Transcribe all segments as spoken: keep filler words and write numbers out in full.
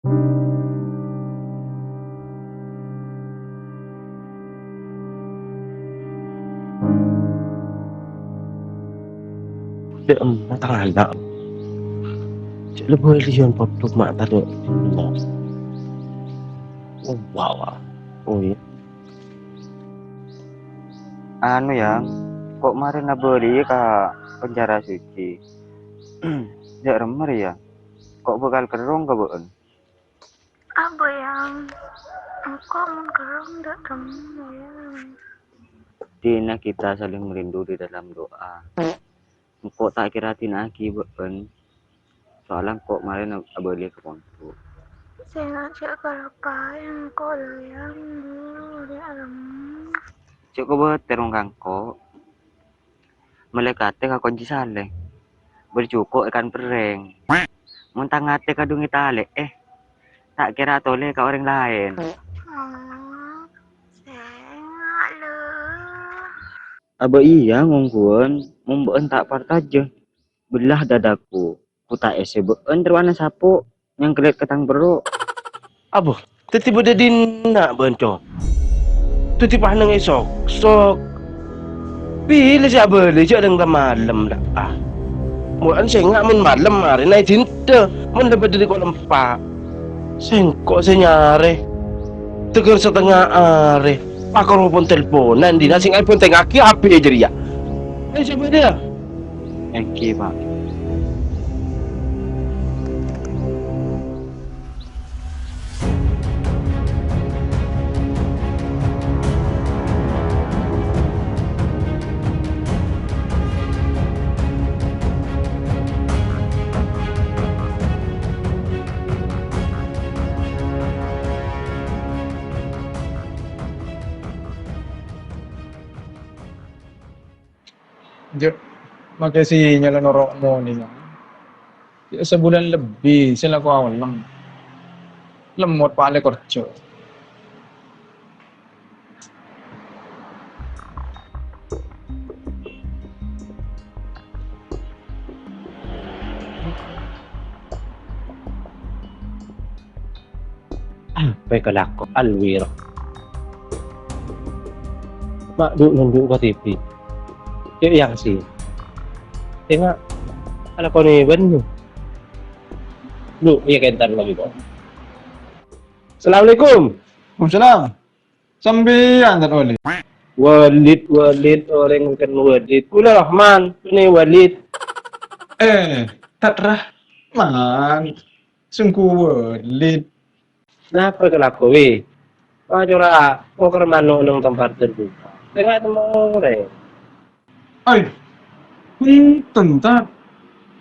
Dek emma tang ana'. Cek lebur liyan poduk ma' tadek emma. Oh, wow. Oh, iya. Anu, Yang, ko' marè nabâliyâ ka penjara suci? Jhâ' remma rèya, ko' bhâkal kerrong ka bâ'ân? Apa, Yang? Engko' mon kerrong dâ' remma, Yang. Dina kita saling merindu di dalam doa. Engko' ta' kèra adina'aghi bâ'ân, soalla engko' marèna abâliyâ ka pondhuk. Sènga' jhâ' kaloppaè engko' la, Yang, dhu, dâ' remma. Jhâ' kobâtèr wong ka engko'. Malaèkatè kakonci salèng, bâdâ jhuko' èkan perrèng. Mon tang atè kadhung ètalè'è, ta' kèra atolè ka orèng laèn. Oh, sènga' la. Abâ' iyâ ngongghuwân, mon bâ'ân ta' parcajâ. Bellah dadaku, ku ta' èssè bâ'ân rowana sapo', nyangklet ka tang perro'. Abâ', dhâddhi bâdâ dinna' bâ'ân, Cong? Dhâddhi panèng èsoksok. Bilâ sè abâli jhâ' dâ' malem, la, ah. Bâ'ân sènga' mon malem arèna è dinna', mon la bâdâ è ko' lempa'. Sèngko' sè nyarè. Teger satengnga arè. Pakaro pon telponan, dinna' sènga' èbhântèngngaghi H P jârèya. Ayo, coba dia. Èngghi, Pak. Jhâ', make sinyalla noro' monèngan. Jhâ' sabulân lebbi sè la ko' aolèng. Lemmot palè kerjâ. Apa kalako Alwir? Ma' du-nondu' ka T V. Cè' Yasin. Tènga' alakonè bânnè. Du, iyâ kèntar lagi, kok. Assalamualaikum. Waalaikumsalam. Sampèyan, Tad Walid? Walid, Walid, orèng bhunten Walid. Kaulâ Rahman, bânnè Walid. Eh, Tad Rahman. Sungguh Walid. Napa kalako, Wi? Wah, cora' moker mano' neng tempat terbuka. Tengah temorè. Ai, bhunten, Tad.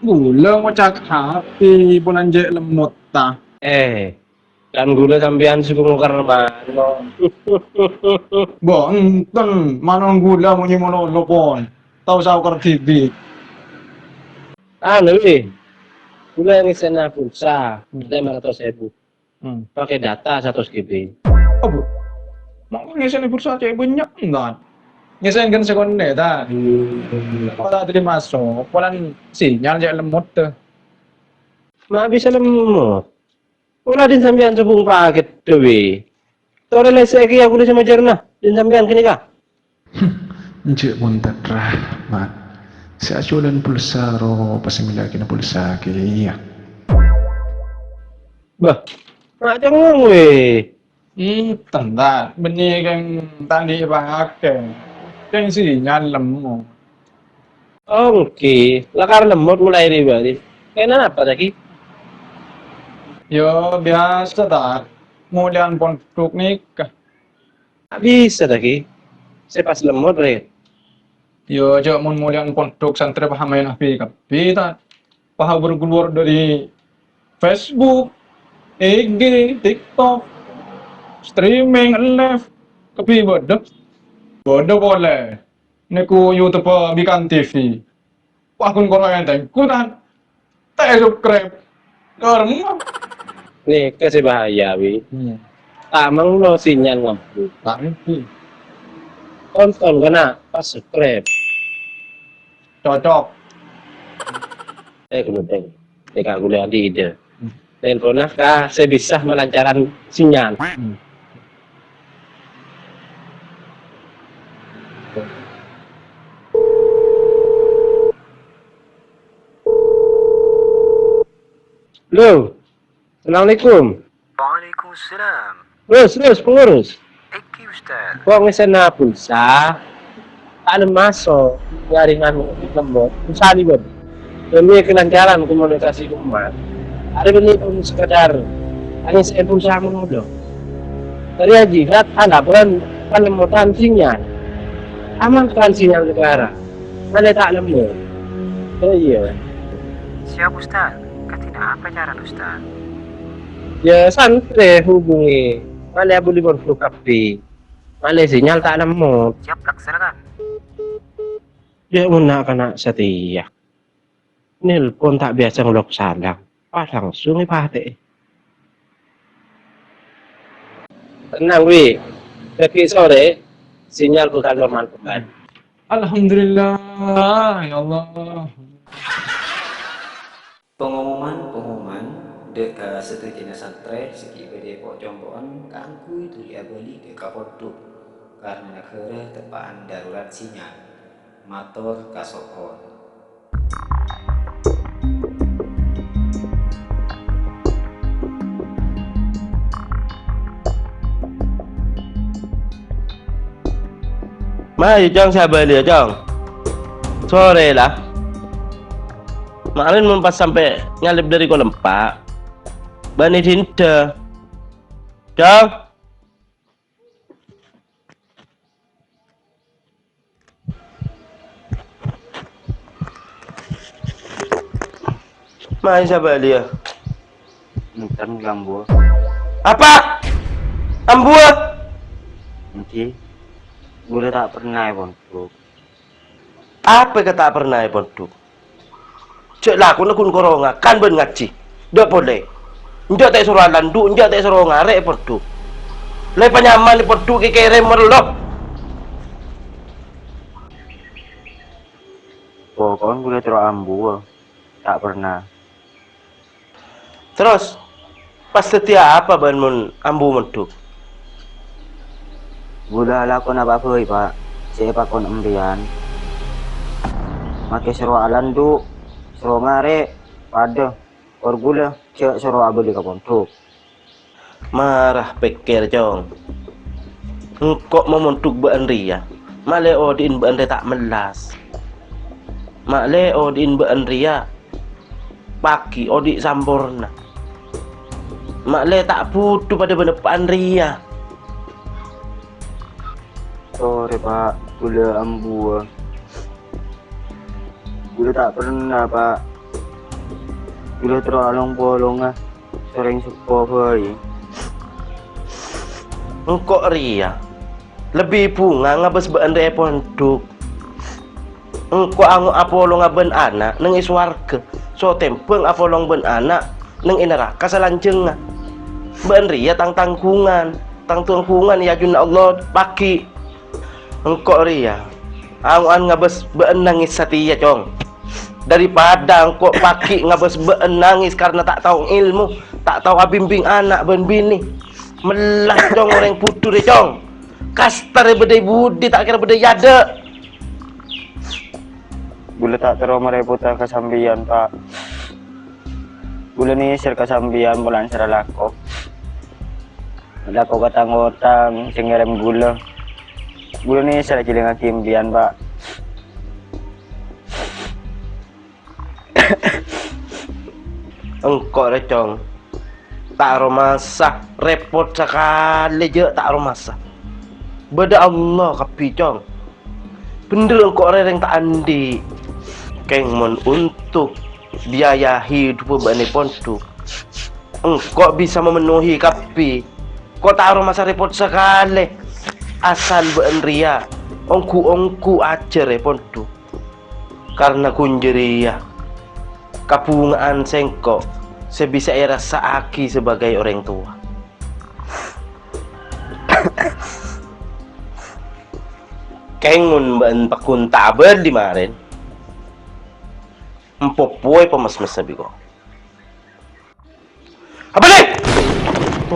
Kaulâ ngoca' H P polana cè' lemmot, ta. Eh, kan kaulâ sampèyan sè moker mano'. Bhunten, mano' kaulâ monyè malolo, pon. Tao saoker dhibi'. Anu, Wi. Kaulâ ngèssèna pulsa, lèma ratos èbu. Hmm. Pakai data seratus G B. Abu. Ma' ngèssèna pulsa cè' bânnya', entar. Ngèssèna kan sekonde, ta? Hmm. Apa ta' terima so? Polana sinyal cè' lemmot, ta. Ma' bisa lemmot? Pola din sampèyan sobung paket, Dewi. Torè lèssè'è kèya kaulâ sè majârna, din sampèyan ghânèka. Enjâ' bhunten, Rahmat. Sè ajhuwâlân pulsa ro pas mèla'aghina pulsa kèya. Bah, ma' cengngong, wè. Hmm, tentar. Bânnè kèng ta' andi' èpakè. Kèng sinyal lemmo. Onggi, lakar lemmot molaè rè bâri'. Kènapa, ta, Ki? Yo, biyasa, ta. Molèyan pondhuk nèka. Bisa, ta, Ki? Sè pas lemmot, rè. Yo, jhâ' mon molèyan pondhuk santrè paham maèn H P kabbhi, ta. Paham buru-buru dâri Facebook, I G, TikTok, streaming, live, kabbhi bâdâ. Bâdâ polè. Nèko YouTube Bikan T V. Wah, ghun koro èntèng. Ghun ta' subscribe. Karma. Nèka sè bahaya, Wi. Hmm. Tamang lo sinyal ngambu. Ta' ngerti. Tonton kèna pas subscribe. Cocok. Eh, kemudian. Teka kuliah di ide. Hmm. Telponna ka sè bisa malancaran sinyal. Halo. Assalamualaikum. Waalaikumsalam. Terus, terus, pengurus. Èngghi, Ustaz. Kok ngèssèna pulsa? Ta' lem maso', nyaringan lemot, pulsa li, Bos. Demi kelancaran komunikasi umat. Arè bânnè pon sekedar ngèssè'è pulsa ngono. Dâri jilat, alaban, palemmotan sinyal. Aman kan sinyal negara? Malè ta' lemmo. Oh, iyâ. Siap, Ustaz. Kadhina apa carana, Ustaz? Yâ, santrè hubungi. Malè abâli pondhuk kabbhi. Malè sinyal ta' lemmo. Siap, laksanakan. Yâ, mon na'-kana' satèya. Nelpon ta' biyasa ngolok salang. Pas langsung èpatè'è. Tenang, Wi. Pèggi' sorè, sinyal bhâkal normal kembali. Alhamdulillah, ya Allah. Pengumuman-pengumuman dâ' ka sadhâjâna santrè sè ghi' bâdâ po'-compo'en kaangghuy dhuli abâli dâ' ka pondhuk, karna naghârâ teppa'an darurat sinyal. Mator kaso'on. Ma, yâ, Cong, sè abâliyâ, Cong. Sorè, la. Marèn mon pas sampè' nyalèp dâri kol empa'. Bânnè dinna'. Cong. Ma, sè abâliyâ. Enten, Kang Ambuwâ. Apa? Ambuwâ? Èngghi, ghulâ ta' perna è pondhuk. Apa kè ta' perna è pondhuk? Jhâ' lakona ghun koronga, kan bân ngajhi. Dâ' polè. Enjâ' ta' èsoro alandu', enjâ' ta' èsoro ngarè' è pondhuk. La èpanyaman è pondhuk kè kèrèm merlo. Pokokna ghulâ terro ambuwâ, ta' perna. Terros, pas dhâddhiyâ apa bâ'ân mon ambu mondhuk? Ghulâ alakona apa bhâi, Pa', sè èpakon empèyan. Makè soro alandu', soro ngarè', padâ. Kor ghulâ jhâ' soro abâli ka pondhuk. Mara pèkkèr, Cong. Engko' mamondhuk bâ'ân rèya, ma'lè odi'in bâ'ân rè ta' mellas. Ma'lè odi'in bâ'ân rèya paghi' odi' samporna. Ma'lè ta' budhu padâ bân eppa'an rèya. Torè, Pa', ghulâ ambuwâ. Ghulâ ta' perna, Pa'. Ghulâ terro along-polonga, sarèng seppo bhâi. Engko' rèya lebbi bhunga ngabâs bâ'ân rè è pondhuk. Engko' ango' apolonga bân ana' neng è sowarghâ, so tèmbhâng apolong bân ana' neng è naraka salanjhângnga. Bâ'ân rèya tang tangghungan, tang tangghungan è ajunanna Allah paghi'. Engko' rèya ango'an ngabâs bâ'ân nangès satèya, Cong. Daripadâ engko' paghi' ngabâs bâ'ân nangès karna ta' tao èlmo, ta' tao abimbing ana' bân binè. Mellas, Cong, orèng budhu rè, Cong. Kastarrè bâdâ è budi, ta' kèra bâdâ è adâ'. Ghulâ ta' terro marèpota ka sampèyan, Pa'. Ghulâ nèser ka sampèyan polana sara lako. Lako ka tang-otang sè ngèrèm ghulâ. Ghulâ nèser ajhâlingngaghi empèyan, Pa'. Engko' rè, Cong. Ta' aromasa, rèpot sakalè jhâ' ta' aromasa. Bâdâ Allah kabbhi, Cong. Bhendher engko' rè rèng ta' andi'. Kèng mon untuk biaya hidup bâ'ân è pondhuk, engko' bisa mamennohi kabbhi. Ko' ta' aromasa rèpot sakalè. Asal bâ'ân rèya ongghu-ongghu ajhâr è pondhuk. Karna ghun jârèya kabhunga'an sèngko' sè bisa èrassa'aghi sabâgâi orèng towa. Kèng mon bâ'ân pagghun ta' abâli marèn, empo' poè pamesmessa bi' ko'.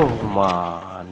Roman.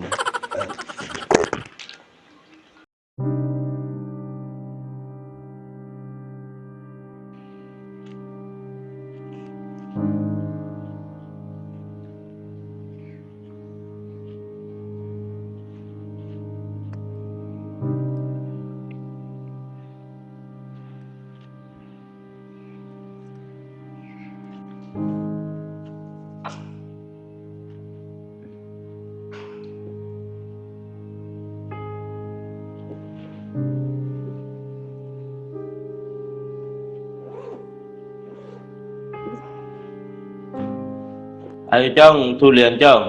Ayo, Cong, dhuliyân, Cong.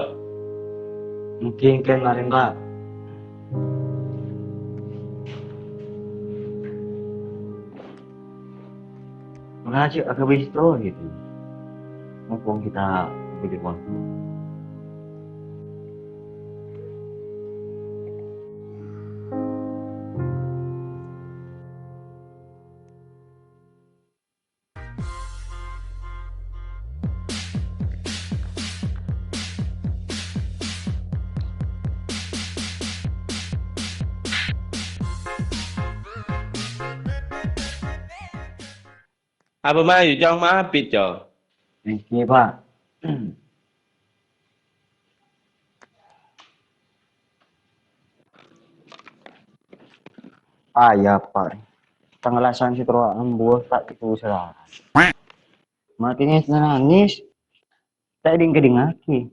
Èngghi, èngghi, marèn, Pak. Mengajak ke bistro gitu. Mumpung kita butuh waktu. Apa mayu, Cong, maabit, Cong? Èngghi, Pak. Aya, Pak. Tangalasan sè terro ambu ta' gitu sera. Makenè nangis. Ta' ding-kadingngaghi.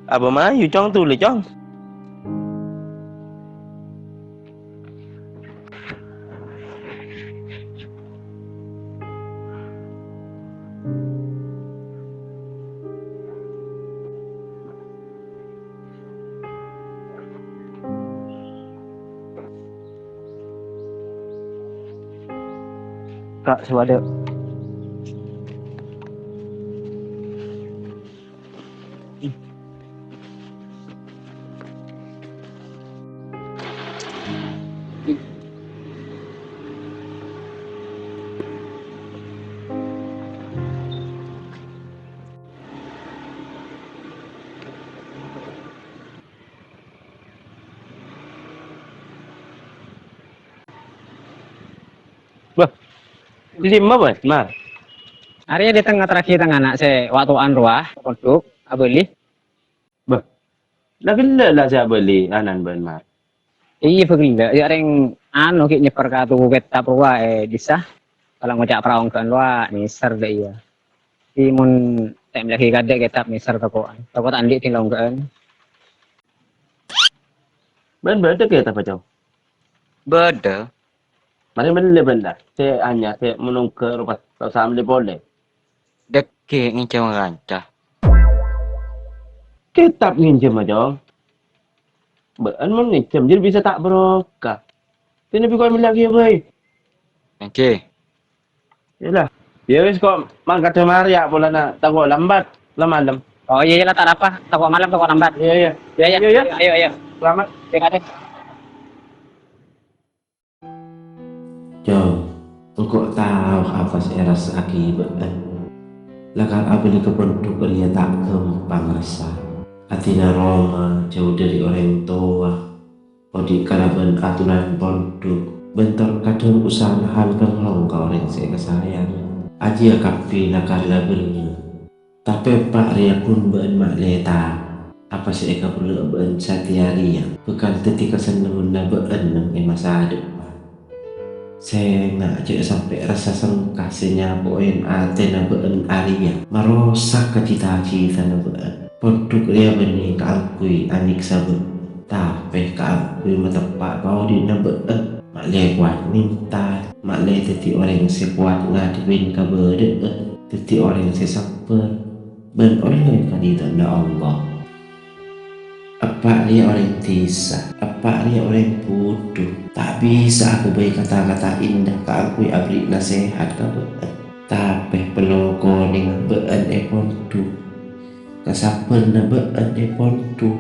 Apa mayu, Cong, tolè, Cong? Ka', sè bâdâ. Bâh, dimma, Bâs, Mar? Arèya dâteng ngaterraghi tang ana' sè wa'-towan rowa, pondhuk, abâli. Bâh, la ghellâ' la sè abâli anan bâ'na, Mar? Iyâ, bâ ghellâ'. Yâ, rèng anu ghi' nyèpper ka toko kètab rowa è dhisa. Kala ngoca' paraongga'an rowa, nèser dâ' iyâ. Iyâ, mon ta' mellèaghi kadâ' kètab nèser toko'an. Toko ta' andi' ding la ongghâ'ân. Bâ'na bâdâ kètab, Cong? Bâdâ. Marè mellè bâ'na, sè anyar, sè mon ongghâ' rowa ta' osa mellè polè. Dhâggi' ngènjhâm kanca. Kètab ngènjhâm, Cong. Bâ'na mon ngènjhâm, jârèya bisa ta' barokah. Kènè bi' ko' mellèaghi bhâi. Èngghi. Iyâlah. Yâ wis, ko' mangkadhâ marè yâ, polana tako' lambat, la malem. Oh, iyâ, iyâ, la ta' arapa. Tako' malem, tako' lambat. Iyâ, iyâ. Iyâ, iyâ. Iyâ, iyâ. Iyâ, iyâ. Selamat. Iyâ, kadhi. Cong, engko' tao apa sè èrassa'aghi bâ'na. Lakar abâli ka pondhuk rèya ta' ghâmpang rassa. Atèna roma jhâu dhâri orèng towa, odi' kalabân atoran pondhuk, bân tor kadhâng usahana hal kèng long ka orèng sè èkasarèyaghi. Ajiyâ kabbhi lakar la bânnè. Tapè eppa' rèya ghun bâ'na ma'lè tao apa sè èkaparlo'a bâ'na satèya rèya bhâkal dhâddhi kasennengnganna bâ'na neng è masa depan. Sènga' jhâ' sampè' rassa sengka sè nyapo'è atèna bâ'na arèya marosak ka cita-citana bâ'na. Pondhuk rèya bânnè kaangghuy anyèksa bâ'na, tapè kaangghuy mateppa' paodi'na bâ'na. Ma'lè kowat mental, ma'lè dhâddhi orèng sè kowat ngadhebbhi kabâdâ'ân, dhâddhi orèng sè sabbhâr, bân ollè kadhidhâ'ânna Allah. Eppa' rèya orèng dhisa, eppa' rèya orèng budhu, ta' bisa aghâbây kata-kata indah kaangghuy aberri' nasèhat ka bâ'na. Tapè pèllo konèngnga bâ'ân è pondhuk. Kasabbhârânna bâ'ân è pondhuk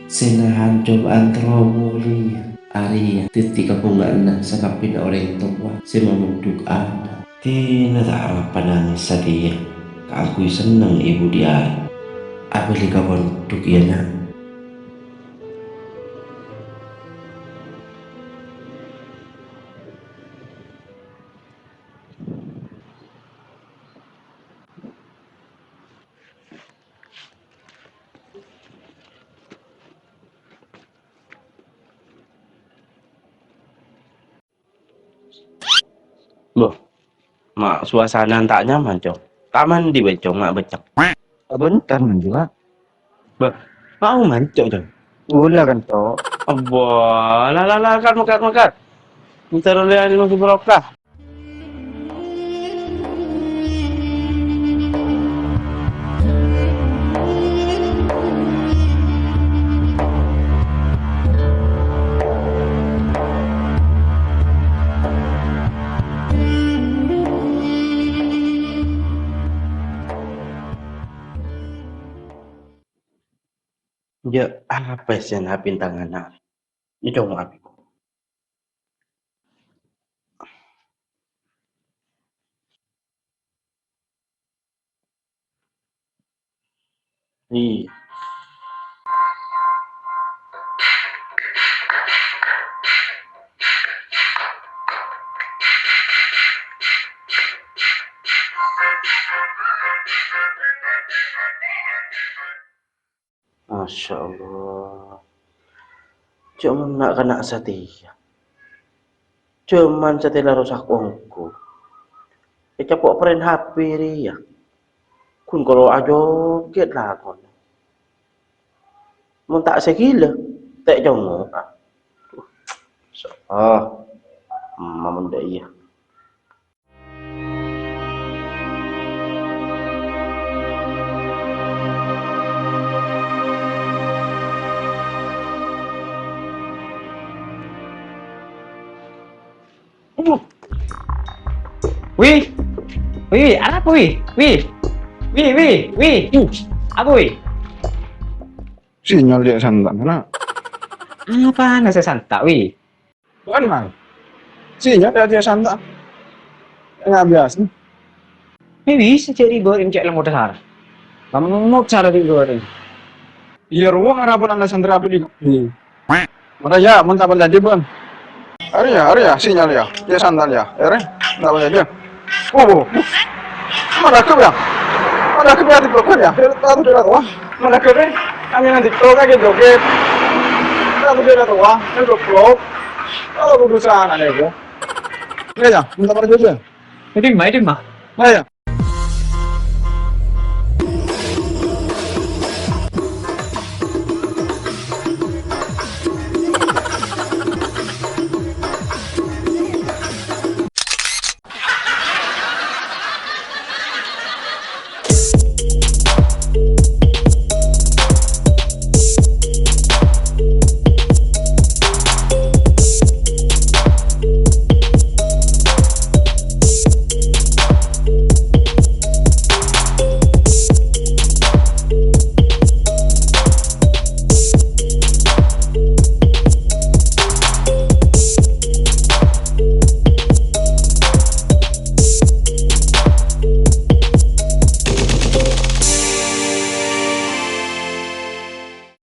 sè nahan cobâ'ân terro molèya. Arèya dhâddhi kabhungaanna sakabbhiyânna orèng towa sè mamondhuk ana'. Dina ta' arapa nangès satèya kaangghuy senneng è budi arè. Abâli ka pondhuk, yâ, Na'. Loh, ma' suasana ta' nyaman, Cong. Ta' mandi bâi, Cong, ma' bâceng. Bhunten, mandi, Pak. Bâh, mau manco', Cong? Ghulâ kan, Cong. Abâ, la, la, la, kat, mekat, mekat. Entar olèan masih barokah. Jâ', apa sè napèntangan arè? Nyocoma' abit. Iyâ. Masya Allah. Coma na'-kana' satèya. Coma satèya la rosak ongghu. Ècapo' pèren H P rèya. Ghun kolo ajoghet lakona. Mon ta' sè ghilâ, ta' ècongo'a. Masya Allah. Mamon dâ' iyâ. Wi, wi, wi, arapa, wi? Wi, wi, wi, wi. Apa, wi? Sinyal dâ' santa', Na'. Apana sè santa', wi? Bukan, Mang. Sinyal dâ' santa'. Enggak biasa. Mè' bisa cè' ribut cè' lemot sara. Lemot sara ribut. Iyâ, rowa ngarapan ana' santrè abdhi. Mara, yâ, mon ta' parcajâ, Bân. Arèya, arèya, sinyal, yâ. Yâ, santa', yâ. Èrè, ta' parcajâ. Oh, oh. Mara ghâbây, yâ. Mara ghâbây, yâ, di blok, yâ. Tato dâ' towa. Mara ghâbây, kami nanti kau lagi joget. Tato dâ' towa, di blok. Kalau urusan aneh, Bu. Yâ, yâ, mon ta' parcajâ. È dimma, è dimma? Yâ, yâ.